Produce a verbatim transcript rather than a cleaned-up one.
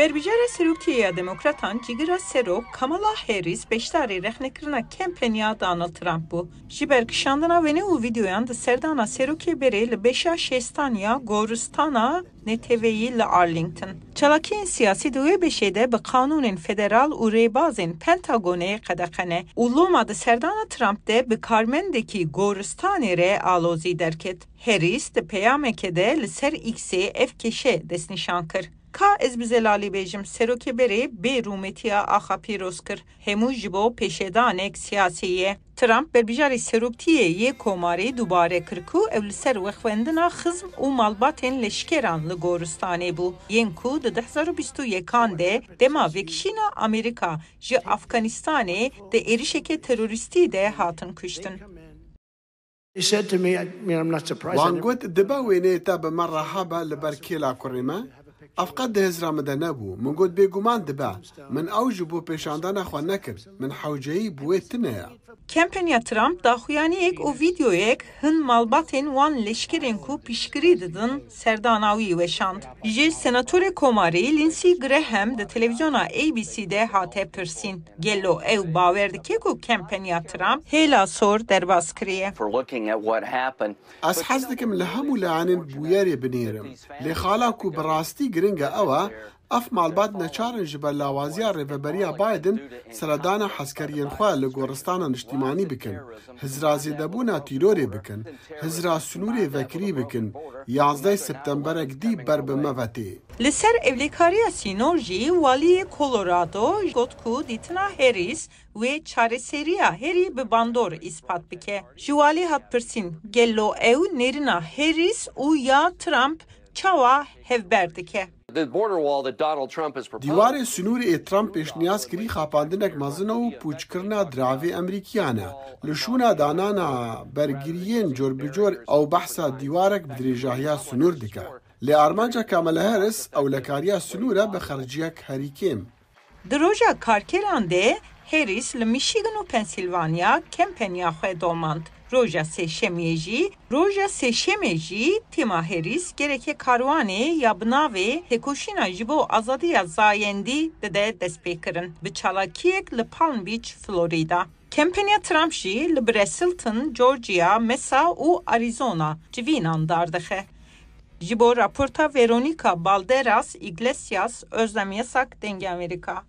Berbijara seroktiye ya Demokratan, cîgira serok Kamala Harris beşdarî rexnekirina kempenya Donald Trump bû. Ji ber kişandina wêne û vîdeoyan di serdana serokê berê li beşa şêstan ya goristana neteweyî li Arlington. Çalakiyên siyasî di wê beşê de bi qanûnên federal û rêbazên Pentagonê qedexe ne û loma di serdana Trump de bi karmendekî goristanê re alozî derket. Harris di peyameke de li ser X-ê ev kêşe destnîşan kir. Ka ez bi zelalî bêjim, serokê berê bê rûmetiya axa pîroz kir. Hemû ji bo pêşedanek siyasî ye. Trump berbijarê seroktiyê yê komarê dubare kir ku ew li ser wexwendina xizm û malbatên leşkeran li goristanê bû, yên ku di du hezar û bîst û yekan de dema vekişîna Amerîka ji Afganistanê di êrişeke terorîstî de hatin kuştin. He said to me, I mean, I'm not surprised. I Wan never got, dibe wêneyê te bi me reha be li ber kêla kurê me? Ev qet di hizra min de nebû. Min got, bêguman dibe. Min ew ji bo pêşandana xwe nekir. Min hewceyî bi wê tune ye. Kampanya Trump daxuyaniyek û vîdeoyek hin malbatên wan leşkerên ku piştgirî didin serdana wî weşand. Ji senatorê komarî Lindsey Graham di televîzyona A B C de hate pirsîn, gelo ew bawer dike ku kampanya Trump hêla sor derbas kiriye? For looking at what happened. Ez hez dikim li hemû layanên bûyerê binêrim. Lê xala ku bi rastî giring e ew e, ev malbat neçar in ji ber lawaziya Rêveberiya Biden seredana hezkeriyên xwe li goristana niştîmanî bikin, hizra zêdebûna tîrorê bikin, hizra sinûrê vekirî bikin, yazdeh Septemberek dî ber bi me ve tê. Li ser ewlekariya sînor jî waliyê Colorado got ku dîtina Harris wê çareseriya herî bi bandor îspat bike. Ji walî hat pirsîn, gelo ew nêrîna Harris û ya Trump çawa hevber dike? The border wall that Donald Trump has proposed. Dîwarê sinûrê ê Trump pêşniyaz kirî xapandinek mezin e û pûçkirina diravê Emerîkiyan e. Li şûna danana bergiriyên corbicor ew behsa dîwarek bi dirêjahiya sinûr dike. Lê armanca Kamala Harris ewlekariya sinûr e bi xerciyek herî kêm. Di roja karkeran de Harris li Michigan û Pennsylvania kempenya xwe domand. Roja sêşemiyê jî, roja sêşemê jî tîma Harris gereke karwanê ya bi navê Têkoşîna ji bo Azadiya Zayendî dide destpêkirin bi çalakiyek li Palm Beach, Florida. Kempenya Trump jî li Braselton, Georgia, Mesa û Arizona civînan dardixe. Ji bo raporta Veronica Balderas Iglesias, Özlem Yasak, Dengê Amerîka.